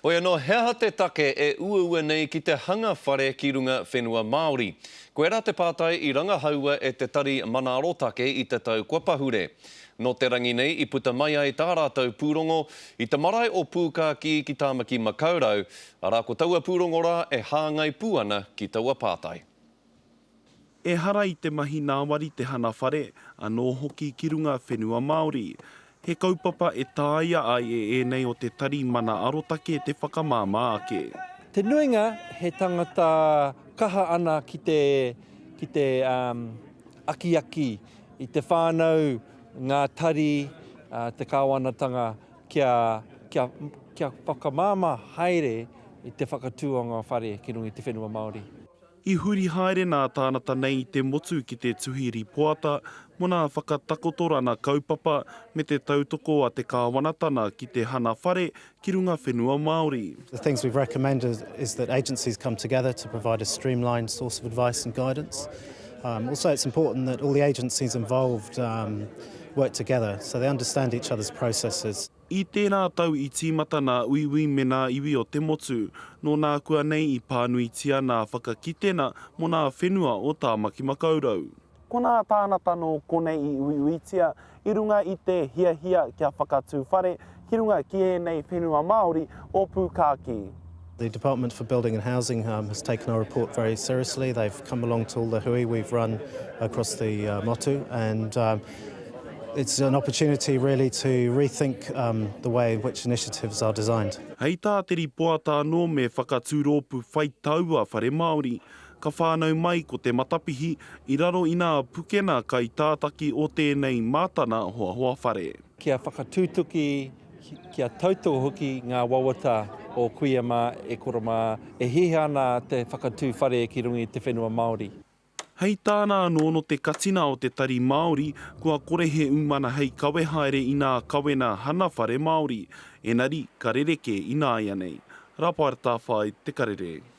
Hoi anō, he aha te take e uaua nei ki te hanga whare ki runga whenua Māori? Koirā te pātai i rangahaua e te Tari Mana Arotake i te tau kua pahure. Nō te rangi nei i puta mai ai tā rātou pūrongo i te marae o Pūkākī ki Tāmaki Makaurau, arā ko taua pūrongo rā e hāngai pū ana ki taua pātai. Ehara i te mahi nāwari te hana whare, anō hoki ki runga whenua Māori. He kaupapa e tāia ai e ēnei o te Tari Mana Arotake te whakamāmā ake. Te nuinga he tangata kaha ana ki te, ki te akiaki i te whānau, ngā tari, te kāwanatanga kia, kia, kia whakamāmā haere i te whakatū o ngā whare ki runga i te whenua Māori. I huri haere nā tānata nei i te motu ki te tuhi rīpoata mō nā whakatakotorana kaupapa me te tautoko a te kāwanatana ki te hana whare ki runga whenua Māori. The things we've recommended is that agencies come together to provide a streamlined source of advice and guidance. Um, also, it's important that all the agencies involved um, work together so they understand each other's processes. I tērā tau i tīmata nā uiui me nā iwi o te motu, nō nākuanei i pānuitia nā whakakitena mō nā whenua o Tāmaki Makaurau. Ko nā tānata nō konei i uiuitia i runga i te hiahia kia whakatū whare ki runga ki ēnei whenua Māori o Pūkākī. The Department for Building and Housing has taken our report very seriously. They've come along to all the hui we've run across the motu and It's an opportunity really to rethink the way in which initiatives are designed. Hei tā te ripoata anō me whakatū rōpū whai taua whare Māori. Ka whānau mai ko te matapihi i raro i nā pukena kaitātaki o tēnei mātana hoahoa whare. Kia whakatūtuki, kia tautoko hoki ngā wawata o kuia mā, e koro mā, e hiahia ana te whakatū whare ki runga i te whenua Māori. Hei tāna anō nō te katina o te Tari Māori, kua kore he umana hei kawe haere i nā kawena hana whare Māori, enari ka rerekē ināianei. Rapaera Tawhai, Te Karere.